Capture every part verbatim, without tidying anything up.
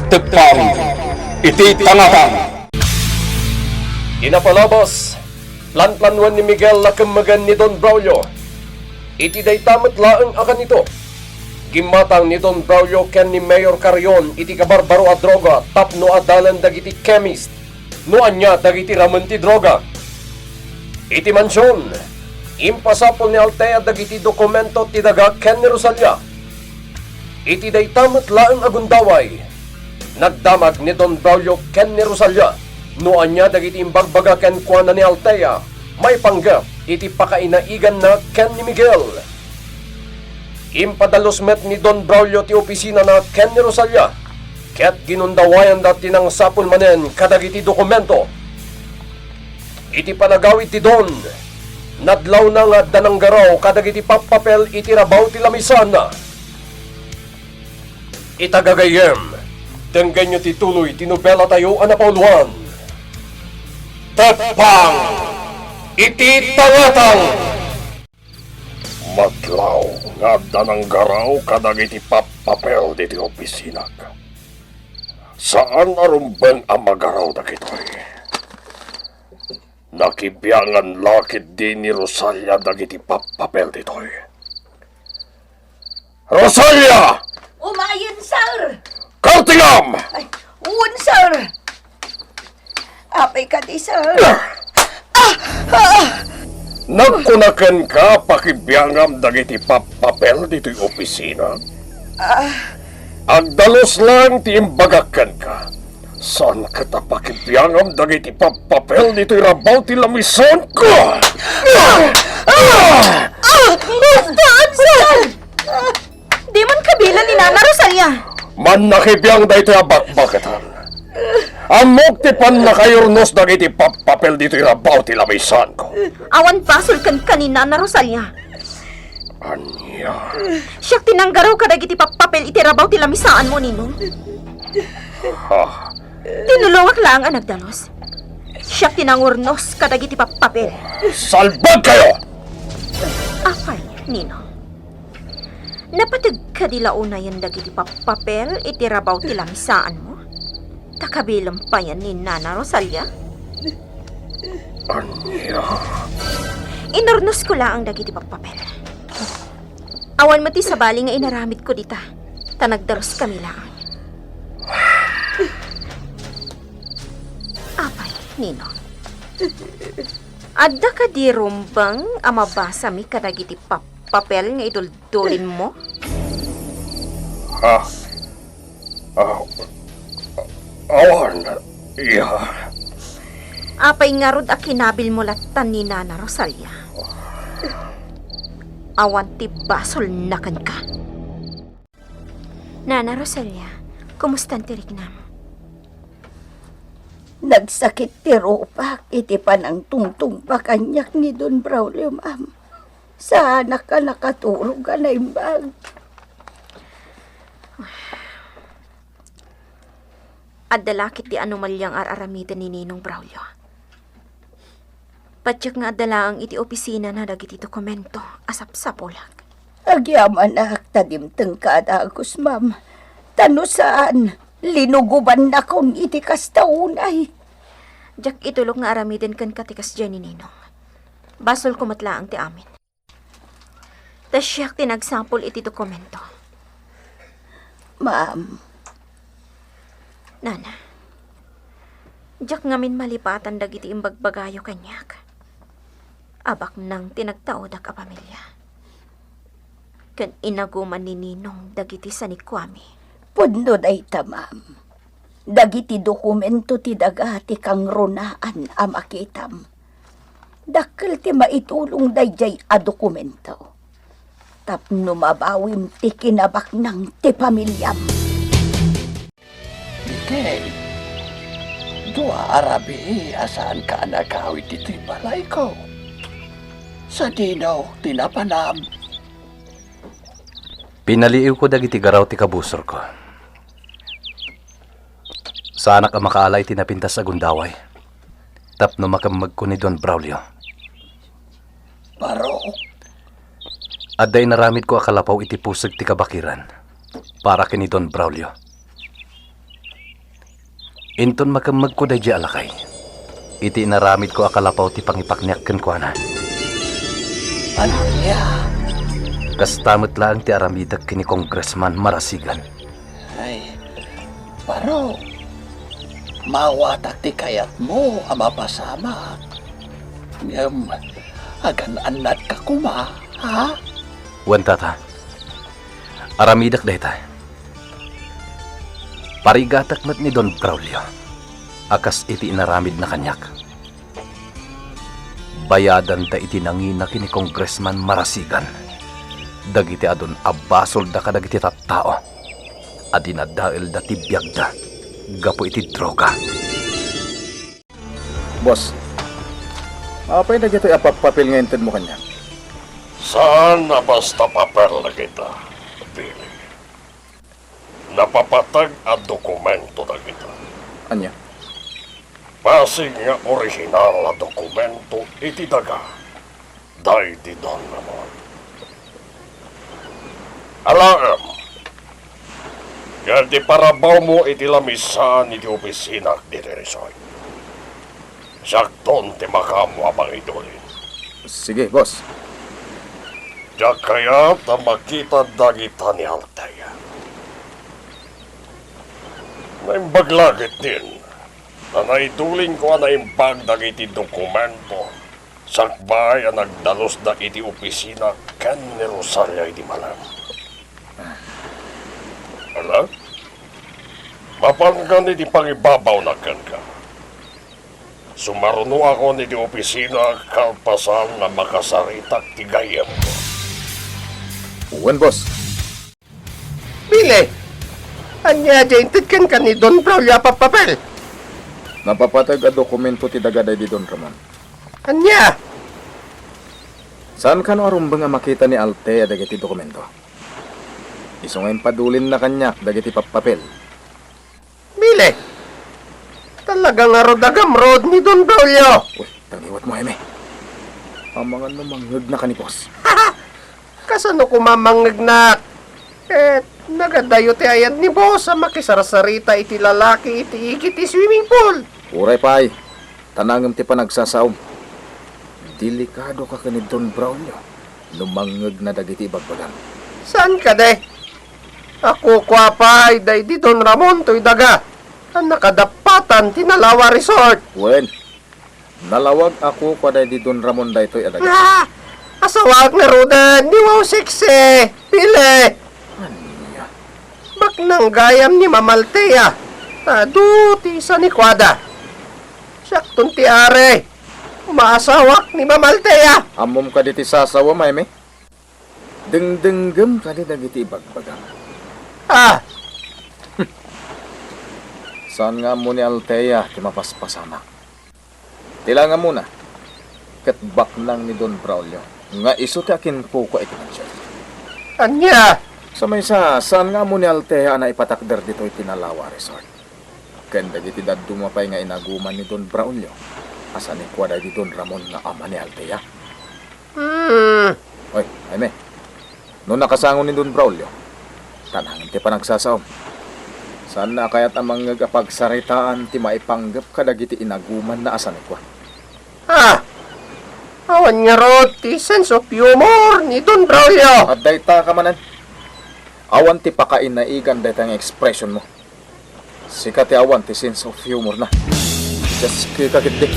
Teppang iti tangatang. Ti napalabas, planplanuen ni Miguel a kemmegen ni Don Braulio. Iti dayta met laeng a kanito, gimmatang ni Don Braulio ken ni Mayor Carrion iti kabarbaro a droga tapno adalen dagiti chemist no ania dagiti ramen ti droga. Iti mansion, impasapul ni Altea dagiti dokumento ti daga ken ni Rosalia. Iti dayta met laeng a gundaway, nagdamag ni Don Braulio ken ni Rosalia no ania dagiti imbagbaga kenkuana ni Altea maipanggep iti pakainaiganna ken ni Miguel. Impadalus met ni Don Braulio ti opisinana ken ni Rosalia, ket ginundawayanda ti nangsapul manen kadagiti dokumento. Iti panagawid ti Don, nadlawna nga adda nanggaraw kadagiti pappapel iti rabaw ti lamisaanna. Ita gagayyem, denggenyo ti tuloy ti nobelatayo a napauluan, Teppang iti Tangatang. Madlaw nga adda nanggaraw kadagiti pappapel ditoy opisinana. Saan a rumbeng a magaraw dagitoy. Nakibiangan la ketdi ni Rosalia dagiti pappapel ditoy. Rosalia! Umayen, sir! Kartingam! Ay, wen, sir! Apay kadi, sir? Ah! Ah! Nagkuna kenka, pakibiangam dagiti pappapel ditoy opisina. Ah. Agdalus lang ti imbagak kenka. Saan ket a pakibiangam dagiti pappapel ditoy rabaw ti lamisaanko. Ah! Ah! Ah! Basta, sir! Di man kabilang ni Nana Rosalia. Mannakibiang daytoy a bakbaketan. Ammok ti pannakaurnos dagiti pappapel ditoy rabaw ti lamisaanko. Awan basol kenka ni Nana Rosalia. Ania? Siak ti nanggaraw kadagiti pappapel iti rabaw ti lamisaanmo, Ninong. Ha? Tinulongak laeng a nagdalus. Siak ti nangurnos kadagiti pappapel. Salbagkayo! Apay, Ninong. Napateg kadi la unayen dagiti pappapel iti rabaw ti lamisaanmo? Ta kabilang payen ni Nana Rosalia? Ania? Inurnosko laeng dagiti pappapel. Awan met ti sabali nga inaramidko dita, ta nagdaruskami laeng. Apay, Ninong. Adda kadi rumbeng a mabasami kadagiti pap-, papel nga iduldulinmo? Ah, ah, awan, iya. Apay ngarud a kinabilmo latta ni Nana Rosalia? Awan ti basolna kenka. Nana Rosalia, kumustan ti riknam? Nagsakit ti rupak iti panangtungtungpa kaniak ni Don Braulio, ma'am. Saanak a nakaturog a naimbag. Adda la ket ti anomalia nga ar-aramiden ni Ninong Braulio. Patiek nga adda laeng iti opisinana dagiti dokumento a sapsapulak. Agyamanak ta dimtengka a dagus, ma'am. Ta no saan, linugobannakon iti kasta unay. Diak itulok nga aramiden kenka ti kasdiay ni Ninong. Basolko met laeng ti amin. Ta siak ti nagsapul iti dokumento. Ma'am. Nana, diak ngamin malipatan dagiti imbagbagayo kaniak. Abaknang ti nagtaodak a pamilia. Ken inaguman ni Ninong dagiti sanikuami. Pudno dayta, ma'am. Dagiti dokumento ti daga ti kangrunaan a makitam. Dakkel ti maitulong daydiay a dokumento tapno mabawim ti kinabaknang ti pamiliam. Miguel, dua a rabii a saanka a nagawid ditoy balayko. Sadino ti napanam? Pinaliiwko dagiti garaw ti kabusorko. Saanak a makaala iti napintas a gundaway tapno makemmegko ni Don Braulio. Barok. Adda inaramidko a kalapaw iti puseg ti kabakiran para ken ni Don Braulio. Inton makemmegko daydiay a lakay, iti inaramidko a kalapaw ti pangipakniak kenkuana. Ania? Kasta met laeng ti aramidek ken ni Congressman Marasigan. Ay, baro, maawatak ti kayatmo a mapasamak. Ngem, agan-annatka koma, ha? Wen, Tata. Aramidek dayta. Parigatek met ni Don Braulio a kas iti inaramidna kaniak. Bayadanda iti nangina ken ni Congressman Marasigan dagiti adun a basolda kadagiti tattao a dinadaelda ti biagda gapu iti droga. Boss, apay dagitoy a pappapil nga intedmo kaniak? Saan a basta papel dagita, Billy. Napapateg a dokumento dagita. Ania? Basig nga orihinal a dokumento iti daga daydi Don Ramon. Alaem, nga ti parabawmo iti lamisaan iti opisinak ditoy resort. Siakton ti makaammo a mangidulin. Sige, boss. Diak kayat a makita dagita ni Althea. Naimbag la ketdin a naidulinko a naimbag dagiti dokumento sakbay a nagdalusda iti opisina ken ni Rosalia idi malem. Ala? Mapanka iti pangibabawnak kenka. Sumarunoakon iti opisina kalpasan a makasaritak ti gayyemko. Wen, boss. Billy, ania diay inted kenka ni Don Braulio a pappapel? Napapateg a dokumento ti daga daydi Don Ramon. Ania? Saan kano a rumbeng a makita ni Althea dagiti dokumento? Isu nga impadulinna kaniak dagiti pappapel. Billy, talaga ngarud a gamrud ni Don Braulio. Uy, tangiwatmo, Jaime. Amangan no mangngegna ka ni boss. Kasano koma mangngegnak? Ket nagadayo ti ayat ni boss a makisarsarita iti lalaki iti igid ti swimming pool. Uray pay, ta nangem ti panagsasaom. Delikadoka ken ni Don Braulio no mangngegna dagiti ibagbagam. Saan kadi? Kua pay daydi Don Ramon toy daga a nakadappatan ti Nalawa Resort. Wen, nalawag a kua daydi Don Ramon daytoy a daga. Ah! Asawaak ngaruden ni Wow Sexy, Billy. Ania? Baknang gayam ni Ma'am Althea. Adu ti sanikuada. Siakton ti ari. Maasawak ni Ma'am Althea. Ammom kadi ti sasawam, Jaime? Dengdenggem kadi dagiti ibagbagam? Ah! Saan nga ammo ni Althea ti mapaspasamak. Ti la nga ammona, ket baknang ni Don Braulio nga isu ti akinkukua iti mansion. Ania? Sa maysa, saan nga ammo ni Althea a naipatakder ditoy ti Nalawa Resort ken dagiti dadduma pay nga inaguman ni Don Braulio a sanikua daydi Don Ramon nga ama ni Althea? Hmm. Oy, Jaime, no nakasango ni Don Braulio, ta nangem ti panagsasaom. Saanna a kayat a mangngeg a pagsaritaan ti maipanggep kadagiti inagumanna a sanikua. Ah! Awan ngarud ti sense of humor ni Don Braulio. At dayta ka manen. Awan ti pakainaigan dayta nga ekspresionmo. Sika ti awan ti sense of humor na. Just kika ketdi.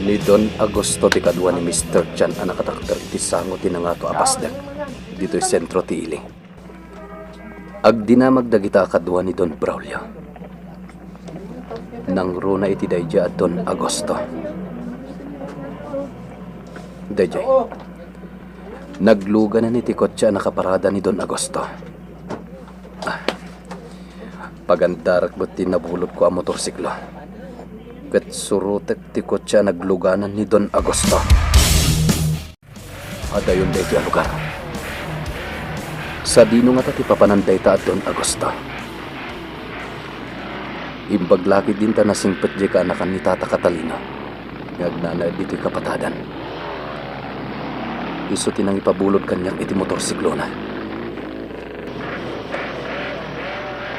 Ni Don Augusto ti kadua ni Mister Chan a nakatakder iti sango ti nangato a pasdek ditoy sentro ti ili. Agdinamag dagita a kadua ni Don Braulio. Nangruna iti daydiay a Don Augusto. Daydiay. Nagluganan iti kotse a nakaparada ni Don Augusto. Ah. Pagandarek met ti nabulotko a motorsiklo. Ket surotek ti kotse a nagluganan ni Don Augusto. Adayon daytoy a lugar. Sadino ngata ti papanan dayta a Don Augusto? Imbag la ketdin ta nasingpet diay kaanakan ni Tata Catalino nga agnanaed ditoy kapatadan. Isu ti nangipabulod kaniak iti motorsiklona.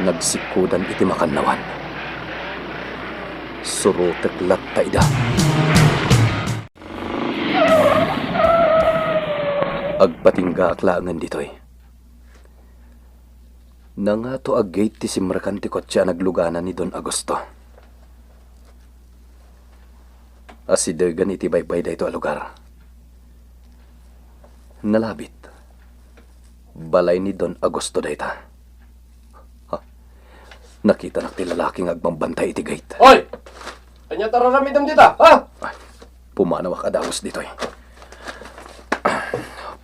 Nagsikkodan iti makannawan. Surotek latta ida. Agpatinggaak laengen ditoy. Nangato a gate ti simrekan ti kotse a naglugana ni Don Augusto. Asidegan iti baybay daytoy a lugar. Nalabit. Balay ni Don Augusto dayta. Ha? Nakitanak ti lalaki nga agbambantay iti gate. Oy! Ania ti ar-aramidem dita, ha? Ay, pumanawak a dagus ditoy.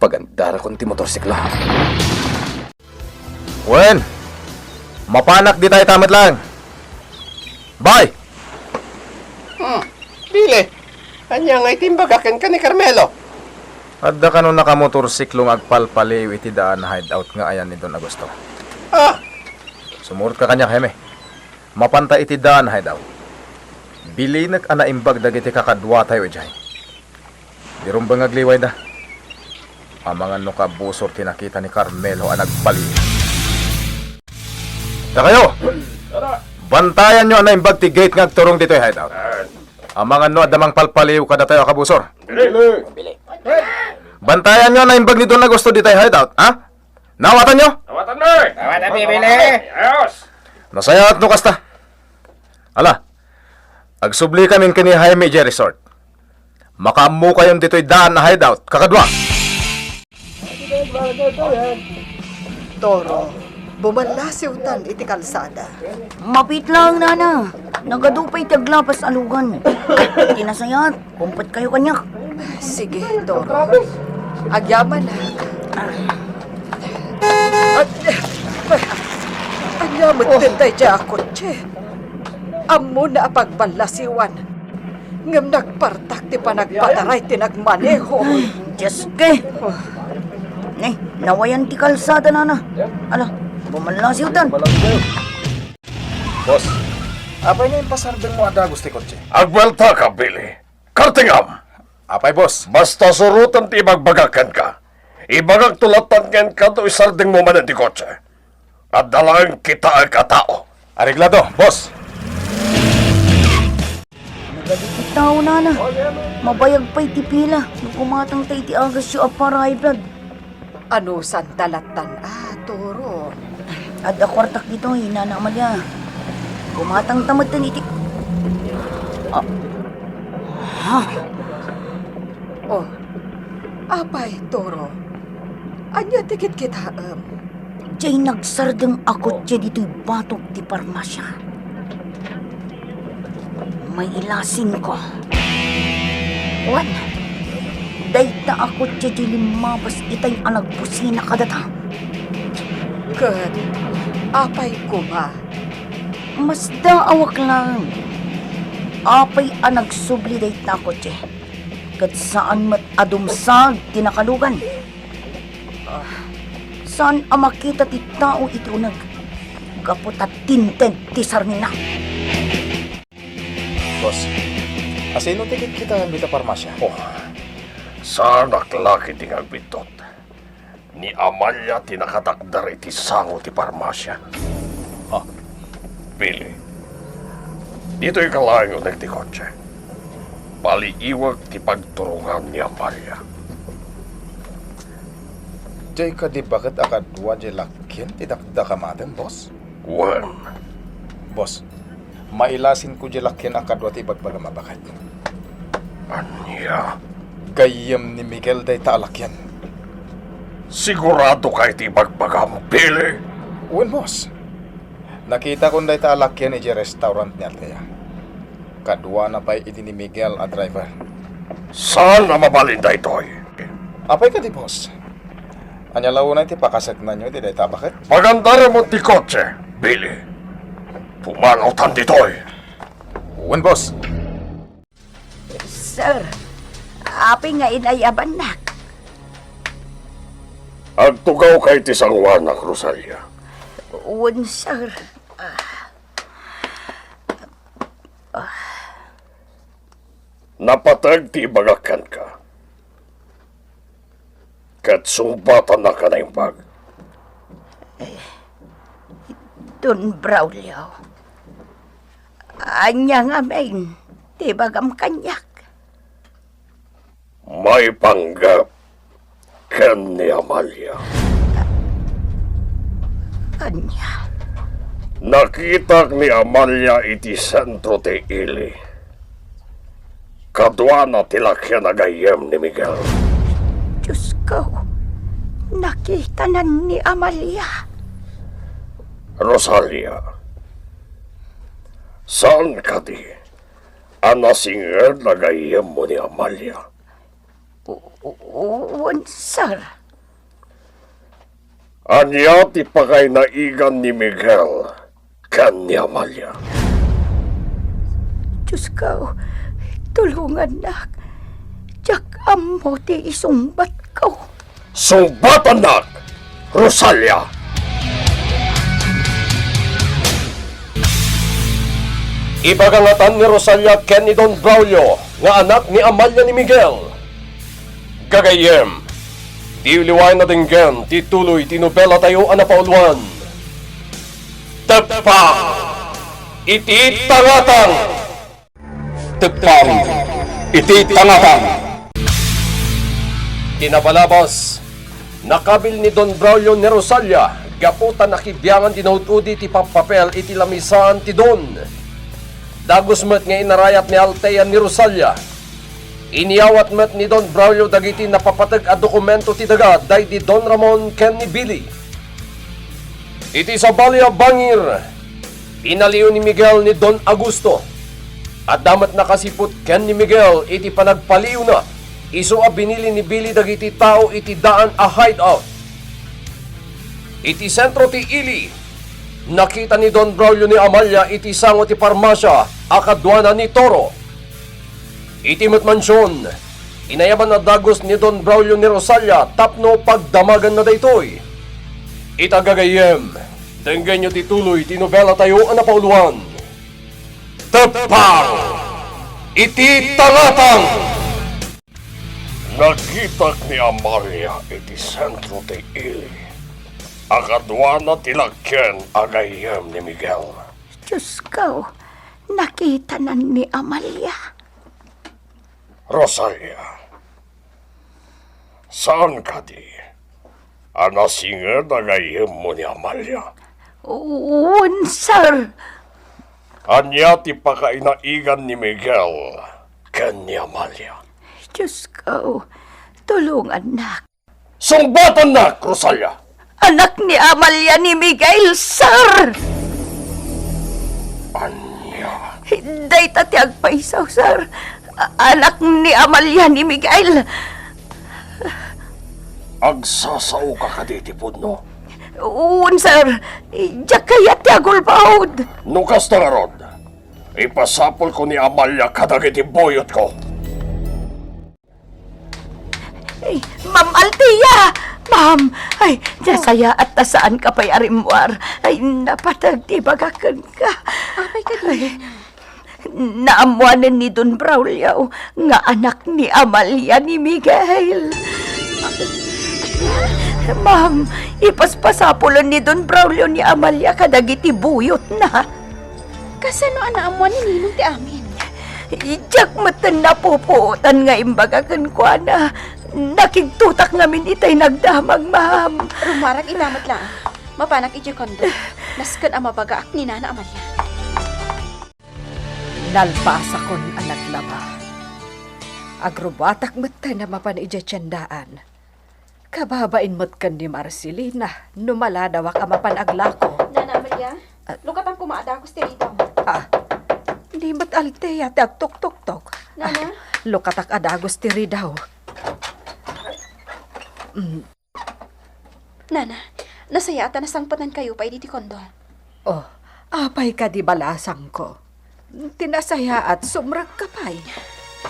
Pagandarakon ti motorsiklo. Wen, mapanak dita ita met laeng. Bay! Hmm, Billy, ania ngay ti imbagak kenka ni Carmelo? Adda kano nakamotorsiklo nga agpalpaliw iti daan a hideout nga ayan ni Don Augusto. Ah! Sumurotka kaniak, Jaime. Mapanta iti daan a hideout. Bilinek a naimbag dagiti kakaduatayo idiay. Di rumbeng nga agliwayda. Amangan no kabusor ti nakita ni Carmelo a nagpaliw. Dakayo! Bantayanyo a naimbag ti gate nga agturong ditoy hideout. Amangan no adda mangpalpaliw kadatayo a kabusor. Bantayanyo a naimbag ni Don Augusto ditoy hideout, ha? Naawatanyo? Awatan mo! Awatan, Billy! Ayos! Nasayaat no kasta. Ala, agsubli kami ken ni Jaime idiay resort. Makaammokayon ditoy daan a hideout, kakadua. Toro, bumallasiwtan iti kalsada. Mabiit laeng, nana. Nagadu pay ti aglapas a lugan. Ti nasayaat, kumpetkayo kaniak. Sige, Toro. Agyaman. Ania met daydiay a kotse? Ammona a pagballasiwan. Ngem nagpartak ti panagpataray ti nagmaneho. Ay, Dioske! Ay, nawayan ti kalsada, nana. Ala, bumallasiwtan. Boss, apay nga impasardengmo a dagus ti kotse? Agbueltaka, Billy. Kartingam! Apay, boss? Basta surotem ti ibagbagak kenka. Ibagakto latta kenka no isardengmo manen ti kotse. Adda laeng kitaek a tao. Areglado, boss. Nagadu ti tao, nana. Mabayag pay ti pila no gumatangta iti agasyo a para-high blood. Anusanta lattan a, Toro? Adda kuartak ditoy, Nana Amalia. Gumatangta metten iti, ah. Ha? Oh, apay, Toro? Ania ti kitkitaem? Diay nagsardeng a kotse ditoy batok ti parmasia. Mailasinko. Wen, dayta a kotse diay limmabas itay a nagbusina kadata. Ket apay koma? Masdaawak laeng. Apay a nagsubli dayta a kotse? Ket saan met a dumsag ti nakalugan. Ah, saan a makita ti tao iti uneg gapu ta tinted ti sarminna. Boss, asino ti kitkitaem dita parmasia? Oh, saanak la ketdi nga agbiddut. Ni Amalia ti nakatakder iti sango ti parmasia. Ah, Billy, ditoyka laeng uneg ti kotse. Paliiwek ti pagturongan ni Amalia. Diay kadi baket a kadua diay lakien ti dakdakamatem, boss? Wen. Boss, mailasinko diay lakien a kadua ti ibagbagam a baket. Ania? Gayyem ni Miguel dayta a lakien. Siguradoka iti ibagbagam, Billy? Wen, boss. Nakitakon dayta a lakien idiay restaurant ni Althea. Kaduana pay iti ni Miguel a driver. Saan a mabalin daytoy? Apay kadi, boss? Ania la unay ti pakaseknanyo iti dayta a baket? Pagandaram ti kotse, Billy. Pumanawtan ditoy. Wen, boss. Sir, apay nga inay-abannak? Agtugawka iti sangoanak, Rosalia. Wen, sir. Napateg ti ibagak kenka. Ket sungbatannak a naimbag. Don Braulio, Ania ngamin ti ibagam kaniak? Maipanggep ken ni Amalia. Ania? Nakitak ni Amalia iti sentro ti ili. Kaduana ti lakyan a gayyem ni Miguel. Diosko, nakitanan ni Amalia. Rosalia, saan kadi a nasinged a gayyemmo ni Amalia? U-, u-, wen, sir. Ania ti pakainaigan ni Miguel ken ni Amalia? Diosko, tulongannak. Diak ammo ti isungbatko. Sungbatannak, Rosalia! Ibaga ngatan ni Rosalia ken ni Don Braulio nga anak ni Amalia ni Miguel. Gagayyem, diyo liwayan a denggen ti tuloy ti nobelatayo a napauluan, Teppang iti Tangatang! Teppang iti Tangatang! Ti napalabas, nakabil ni Don Braulio ni Rosalia gapu ta nakibiangan ti naud-udi ti pappapel iti lamisaan ti Don. Dagus met nga inarayat ni Altea ni Rosalia. Inyawat met ni Don Braulio dagiti napapateg a dokumento ti daga daydi Don Ramon ken ni Billy. Iti sabali a bangir, pinaliw ni Miguel ni Don Augusto. Adda met nakasiput ken ni Miguel iti panagpaliwna, isu a binili ni Billy dagiti tao iti daan a hideout. Iti sentro ti ili, nakita ni Don Braulio ni Amalia iti sango ti parmasia a kaduana ni Toro. Iti met mansion, inayaban a dagus ni Don Braulio ni Rosalia tapno pagdamaganna daytoy. Ita gagayyem, denggenyo ti tuloy ti nobelatayo a napauluan, Teppang iti Tangatang! Nakitak ni Amalia iti sentro ti ili a kaduana ti lakyan a gayyem ni Miguel. Diosko, nakitanan ni Amalia. Rosalia, saan kadi a nasinged a gayyemmo ni Amalia? Wen, sir. Ania ti pakainaigan ni Miguel ken ni Amalia? Diosko, tulongannak. Sungbatannak, Rosalia! Anak ni Amalia ni Miguel, sir! Ania? Dayta ti agpayso, sir. A-, anak ni Amalia ni Miguel. Agsasaoka kadi iti pudno? Wen, sir. Diak kayat ti agulbod. No kasta ngarud, ipasapulko ni Amalia kadagiti buyotko. Ay, Ma'am Althea! Ma'am! Ay, nasayaat ta saanka pay a rimmuar. Ay, napateg ti ibagak kenka. Apay kadi? Ay, naammoanen ni Don Braulio nga anak ni Amalia ni Miguel. Ma'am, ipaspasapulen ni Don Braulio ni Amalia kadagiti buyotna. Kasano a naammuan ni Ninong ti amin? Diak metten napupuotan nga imbaga kenkuana. Nakigtotak ngamin itay nagdamag, ma'am. Rummuarak ita met laeng. Mapanak idiay kondo. Nasken a mabagaak ni Nana Amalia. Nalpasakon a naglaba. Agrubbuatak metten a mapan idiay tiendaan. Kababain met ken ni Marcelina no maladawak a mapan aglako. Nana Amalia, ah, lukatang koma a dagus ti ridaw. Ah, di met Althea ti agtuktoktok. Nana? Ah, lukatak a dagus ti ridaw. Mm. Nana, nasayaat a nasangpetankayo pay ditoy kondo. Oh, apay kadi balasangko? Ti nasayaat, sumrekka pay.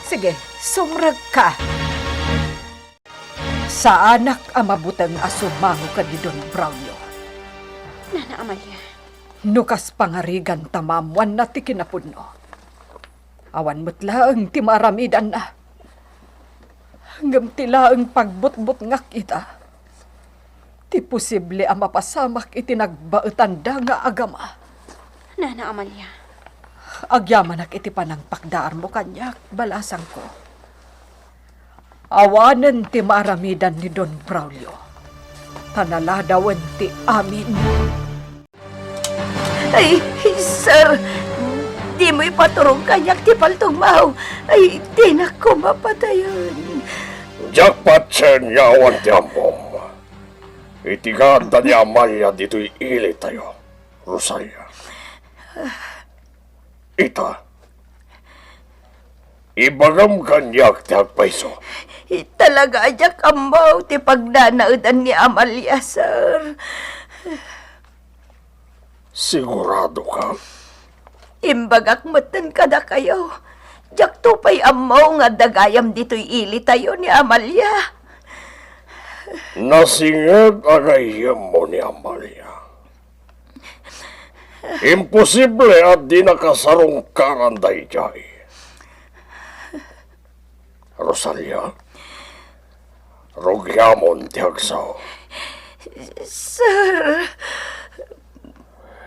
Sige, sumrekka. Saanak a mabuteng a sumango ken ni Don Braulio. Nana Amalia. No kas pangarigan ta maammoanna ti kinapudno, awan met laeng ti maaramidanna. Ngem ti laeng pagbutbutngak ita, ti posible a mapasamak iti nagbaetanda nga agama. Nana Amalia. Agyamanak iti panangpakdaarmo kaniak, balasangko. Awanen ti maaramidan ni Don Braulio, ta naladawen ti amin. Ay, sir, dimo ipaturong kaniak ti paltogmo. Ay, dinak koma patayen. Diak patien nga awan ti ammom. Iti kaadda ni Amalia ditoy ilitayo, Rosalia. Ita, ibagam kaniak ti agpayso. Talaga a diak ammo ti pagnanaedan ni Amalia, sir. Sigurado ka? Imbagak metten kadakayo, diakto pay ammo nga adda gayam ditoy ilitayo ni Amalia. Nasinged a gayyemmo ni Amalia. Imposible a di nakasarungkaran daydiay. Rosalia, rugiamon ti agsao. Sir.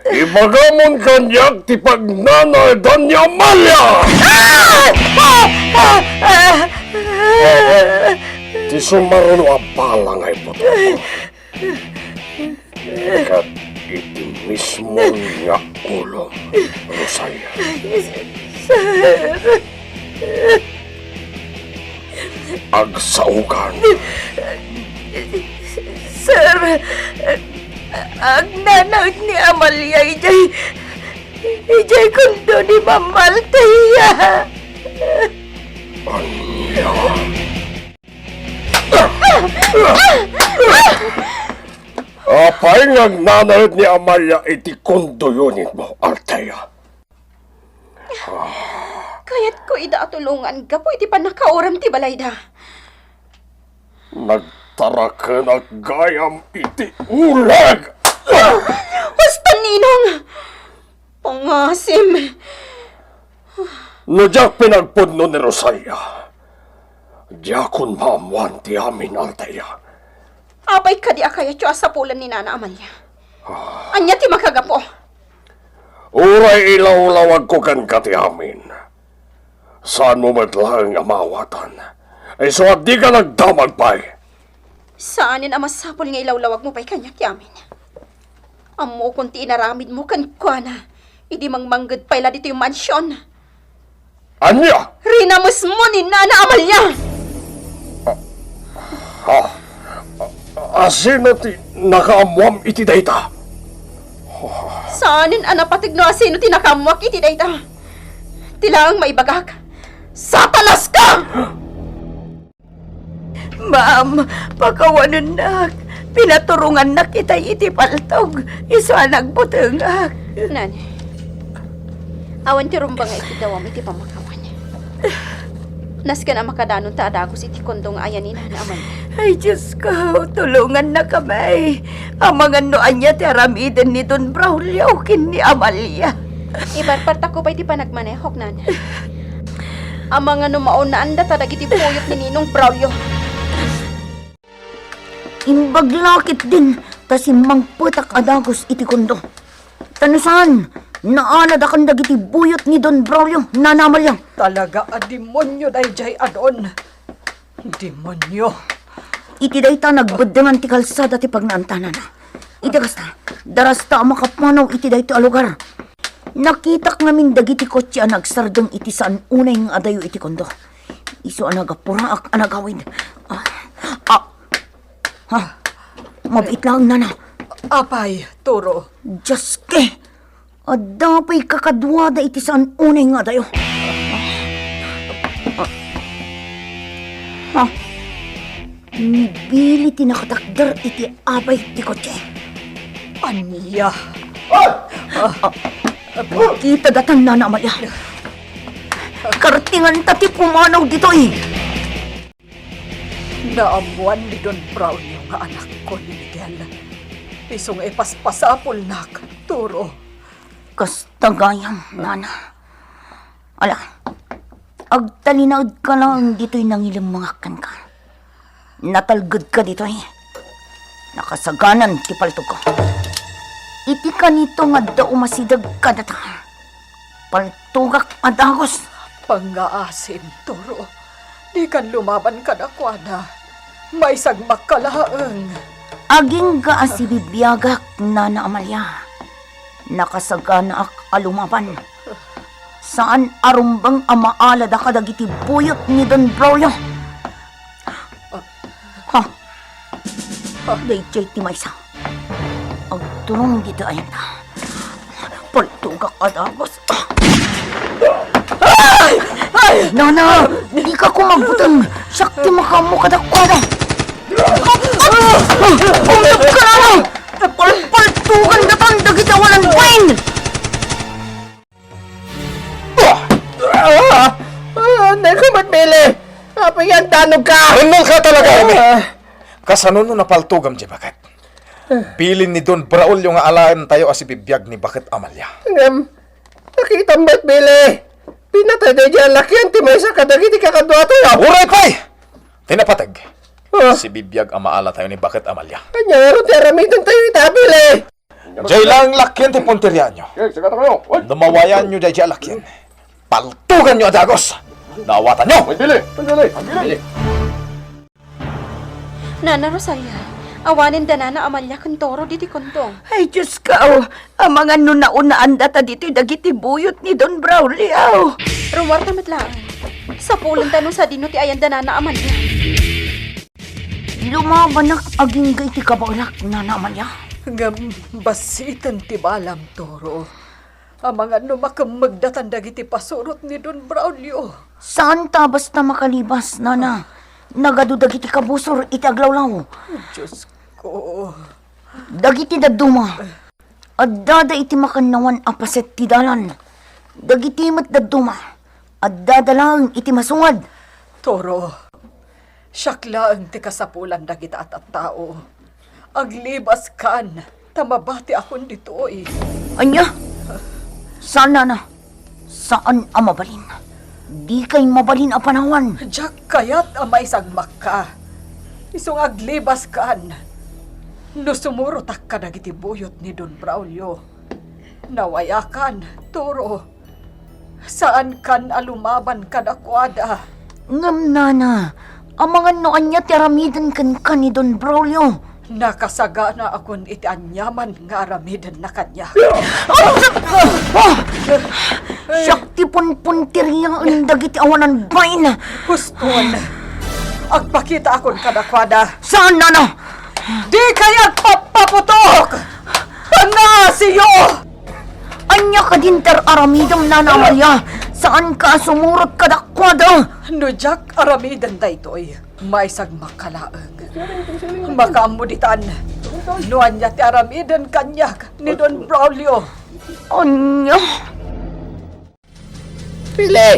Ibagamon kaniak ti pagnanaedan ni Amalia! Ah! Ah! Ah! Ah! Ti sumaruno a bala nga iputok. Ket iti mismo nga ulo, Rosalia. Sir. Agsaokan. Sir, agnanaed ni Amalia idiay, idiay kondo ni Ma'am Althea. Ania? Apay nga agnanaed ni Amalia iti kondoyo ni Ma'am Althea? Kayatko ida a tulongan gapu iti pannakauram ti balayda. Nagtarakenak gayam iti uleg! Husto, Ninong! Pangasim! No diak pinagpudno ni Rosalia, diakon maammoan ti amin, Althea. Apay kadi a kayatyo a sapulen ni Nana Amalia? Ah. Ania ti makagapu? Uray ilawlawagko kenka ti amin. Saanmo met laeng a maawatan. Isu a dika nagdamag pay. Saanen a masapul nga ilawlawagmo pay kaniak ti amin. Ammokon ti inaramidmo kenkuana idi mangmangged pay la ditoy mansion. Ania? Rinamesmo ni Nana Amalia! Ah, ah, ah, asino ti nakaammoam iti dayta? Saanen a napateg no asino ti nakaammoak iti dayta. Ti laeng maibagak, Satanas ka! Ma'am, pakawanennak. Pinaturongannak itay iti paltog. Isu a nagbutengak. Nana, awan ti rumba nga ikidawam iti pammakawan. Nasken a makadanon ta a dagus iti kondo nga ayan ni Nana Amalia. Ay, Diosko, tulongannakami. Amangan no ania ti aramiden ni Don Braulio ken ni Amalia. Iparpartakko pay ti panagmanehok, Nana. Amangan no maunaan data dagiti buyot ni Ninong Braulio. Imbag la ketdin ta simmangpetak a dagus iti kondo. Ta no saan, naanadakan dagiti buyot ni Don Braulio, Nana Amalia. Talaga a demonio daydiay a Don. Demonio. Iti dayta, nagbeddengan ti kalsada ti pagnaantanana. Iti kasta, darasta a makapanaw iti daytoy a lugar. Nakitak ngamin dagiti kotse a nagsardeng iti saan unay nga adayo iti kondo. Isu a nagapuraak a nagawid. Ah, ah, ah, mabiit laeng, Nana. Apay, Turo? Dios ke! Adda pay kakaduada iti saan unay nga adayo. Ah, nibili ti nakatakder iti abay ti kotse. Ania? Ah, ah, kita datan, Nana Amalia. Kartinganta ti pumanaw ditoy. Naammoan ni Don Braulio nga anakko ni Miguel. Isu nga ipaspasapulnak, Turo. Kasta gayam, Nana. Ala, agtalinaedka laeng ditoy nangilemmengak kenka. Natalgedka ditoy. Nakasaganan ti paltogko. Iti kanito nga adda umasideg kadata. Paltugak a dagus. Pangngaasim, Toro. Dikan lumaban kadakuada. Maisagmakka laeng. Agingga a sibibiagak, Nana Amalia. Nakasaganaak a lumaban. Saan a rumbeng a maalada kadagiti buyot ni Don Braulio. Ha? Daydiay ti maysa. Agturong dita ayanta. Paltugak a dagus. Ay! Ay! Nana, dika kumagbuteng. Siak ti makaammo kadakuada. Umtop ka, Nana! Pal-, paltugan datan dagiti awanan bain! Ah! Ah! Ah! Nagkumat, Billy! Apay nga agdanogka? Bannalka talaga, Jaime! Ah! Kasano no napaltogam diay baket? Bilin ni Don Braulio nga alaentayo a sibibiag ni Baket Amalia. Ngem, nakitam met, Billy? Pinatay daydiay a lakian ti maysa kadagiti kakaduatayo. Uray pay! Ti napateg. Ah. Sibibiag a maalatayo ni Baket Amalia. Ania ngarud ti aramidentayo ita, Billy? Diay laeng lakian ti punteriaanyo. Okay, sagata kayo. Uy! No mawayanyo daydiay a lakian, paltuganyo a dagus. Naawatanyo? Uy, Billy! Uy, Billy! Billy! Nana Rosalia, awanen da Nana Amalia ken Toro ditoy kondo. Ay, Diosko, amangan no naunaandata ditoy dagiti buyot ni Don Braulio. Rummuarta met laeng. Sapulenta no sadino ti ayan da Nana Amalia. Lumabanak agingga iti kabaelak, Nana Amalia. Ngem bassiten ti balam, Toro. Amangan no makemmegdatan dagiti pasurot ni Don Braulio. Saan ta basta makalibas, Nana. Nagadu dagiti kabusor iti aglawlaw. Diosko. Dagiti dadduma, addada iti makannawan a paset ti dalan. Dagiti met dadduma, addada laeng iti masungad. Toro, siak laeng ti kasapulan dagita a tattao. Aglibaskan, ta mabatiakon ditoy. Ania? Saan, Nana. Saan a mabalin. Dikay mabalin a panawan. Diak kayat a maisagmakka. Isu nga aglibaskan. No sumurotak kadagiti buyot ni Don Braulio, nawayakan, Toro. Saankan a lumaban kadakuada. Ngem, Nana, amangan no ania ti aramiden kenka ni Don Braulio. Nakasaganaakon iti aniaman nga aramidenna kaniak. Ah! Siak ti punpunteriaen dagiti awanan bain. Huston, agpakitaakon kadakuada. Saan, Nana? Dikay agpappaputok! Pangngaasimyo! Ania kadin ti ar-aramidem, Nana Amalia? Saanka a sumurot kadakuada? No diak aramiden daytoy, maisagmakka laeng. Makaammo ditan no ania ti aramiden kaniak ni Don Braulio. Ania? Pili,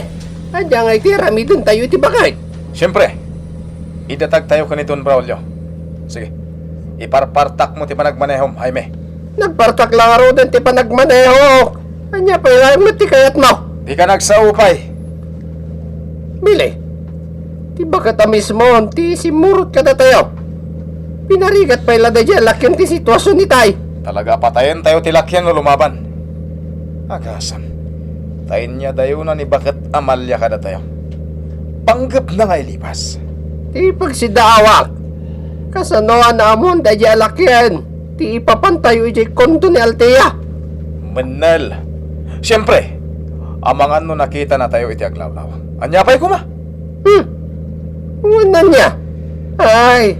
ania ngay ti aramidentayo iti baket? Siempre, idatagtayo ken ni Don Braulio. Sige, iparpartakmo ti panagmanehom, Jaime. Nagpartak la ngaruden ti panagmanehok. Ania pay laeng met ti kayatmo? Dika nagsao pay. Pili, ti baket a mismo ti simmurot kadatayo. Pinarigat pay la daydiay a lakian ti situasion itay. Talaga a patayentayo ti lakian no lumaban. Agasem, ta inyadayona ni Baket Amalia kadatayo. Panggepna nga ilibas. Ti pagsidaawak, kasano a naammoan daydiay a lakian ti ipapantayo idiay kondo ni Althea? Mennel. Siempre, amangan no nakitanatayo iti aglawlaw. Ania pay koma? Hmm. Wen ania? Ay,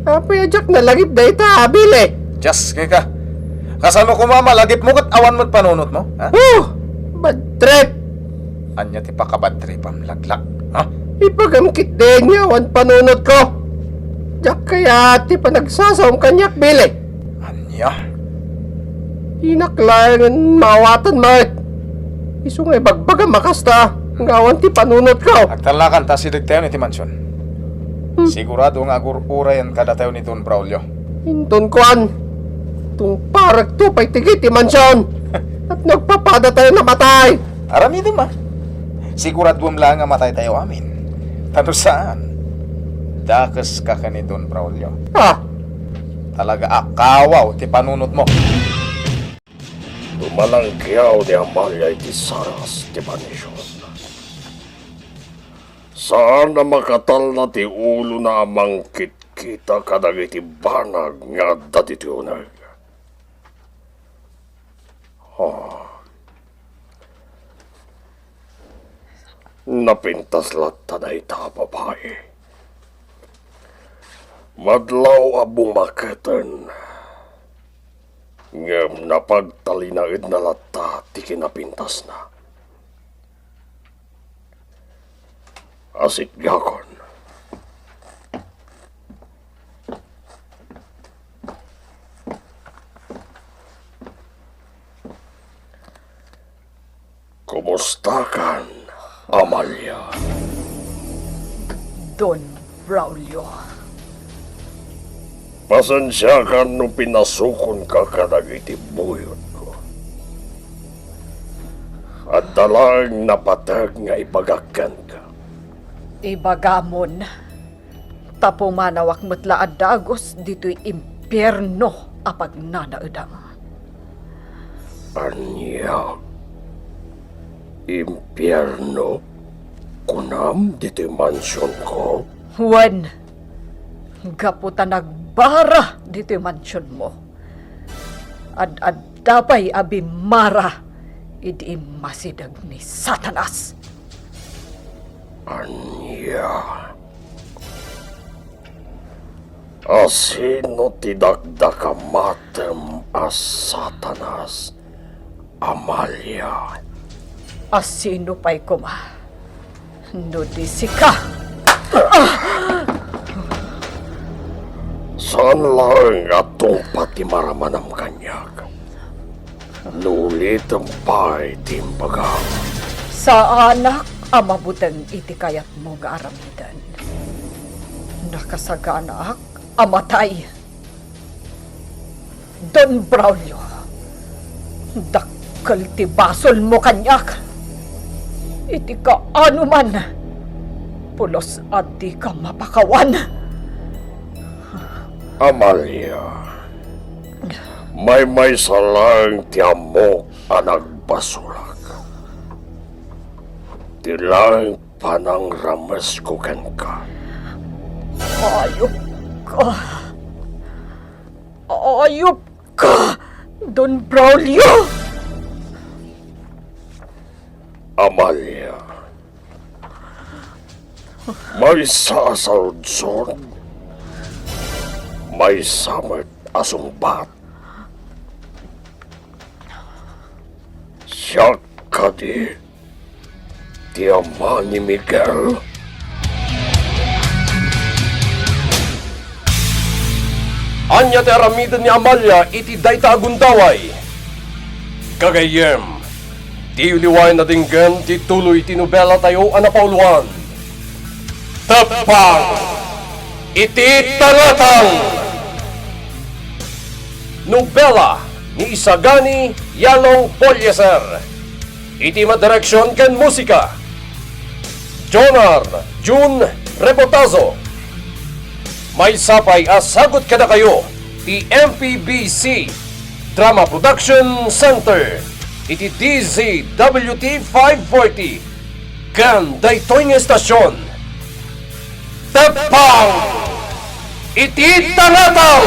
apay a diak nalagip dayta a bili? Dios, kika. Kasano koma malagipmo ket awan met panunotmo, ha? Oh, bad trip! Ania ti pakabadtripam, laglak, ha? Ipagam ketdin nga awan panunotko. Diak kayat ti panagsasaom kaniak, bili. Ania? Dinak laengen maawatan met. Isu nga ibagbagam a kasta nga awan ti panunotko. Agtalnakan ta asidegtayon iti mansion. Hmm. Sigurado nga agur-urayen kadatayo ni Don Braulio. Inton kuan, tungparekto pay ti giti mansion. Tapno agpapadatayon a matay. Aramidem a. Siguraduem laeng a mataytayo amin. Ta no saan, dakeska ken ni Don Braulio. Ah, Talaga a kawaw ti panunotmo. Manangkiaw ni Amalia iti saras ti banison. Saan a makatalna ti ulona a mangkitkita kadagiti banag nga adda ditoy uneg. Oh. Napintas latta dayta a babai. Madlaw a bumaketen, ngem napagtalinaedna latta ti kinapintasna. Asit gakon. Kumustakan, Amalia? Don Braulio. Pasensiakan no pinasukonka kadagiti buyotko. Adda laeng napateg nga ibagak kenka. Ibagamon, ta pumanawak met la a dagus ditoy impierno a pagnanaedam. Ania? Impierno? Kunam ditoy mansionko? Wen, gapu ta nagbara ditoy mansionmo, ad-adda pay a bimmara idi immasideg ni Satanas. Ania? A sino ti dakdakamatem a Satanas, Amalia? A sino pay koma no di sika? Saan laeng a tungpa ti maramanam kaniak? No ulitem pay ti imbagam. Saanak a mabuteng iti kayatmo nga aramiden. Nakasaganaak a matay. Don Braulio, dakkel ti basolmo kaniak. Iti kaanoman, pulos a dika mapakawan. Amalia, maymaysa laeng ti ammok a nagbasolak. Ti laeng panangramesko kenka. Ayupka! Ayupka, Don Braulio! Amalia, maysa a saludsod, maysa met a sungbat. Siak kadi ti ama ni Miguel? Ania ti aramiden ni Amalia iti dayta a gundaway? Gagayyem, diyo liwaen a denggen ti tuloy ti nobelatayo a napauloan, Teppang iti Tangatang! Nobela ni Isagani Yalong Polieser. Iti madireksion ken musika, Jonar Jun Rebotazo. Maysa pay a sagut kadakayo ti M P B C Drama Production Center iti D Z W T five forty ken daytoy nga estasion, Teppang iti Tangatang!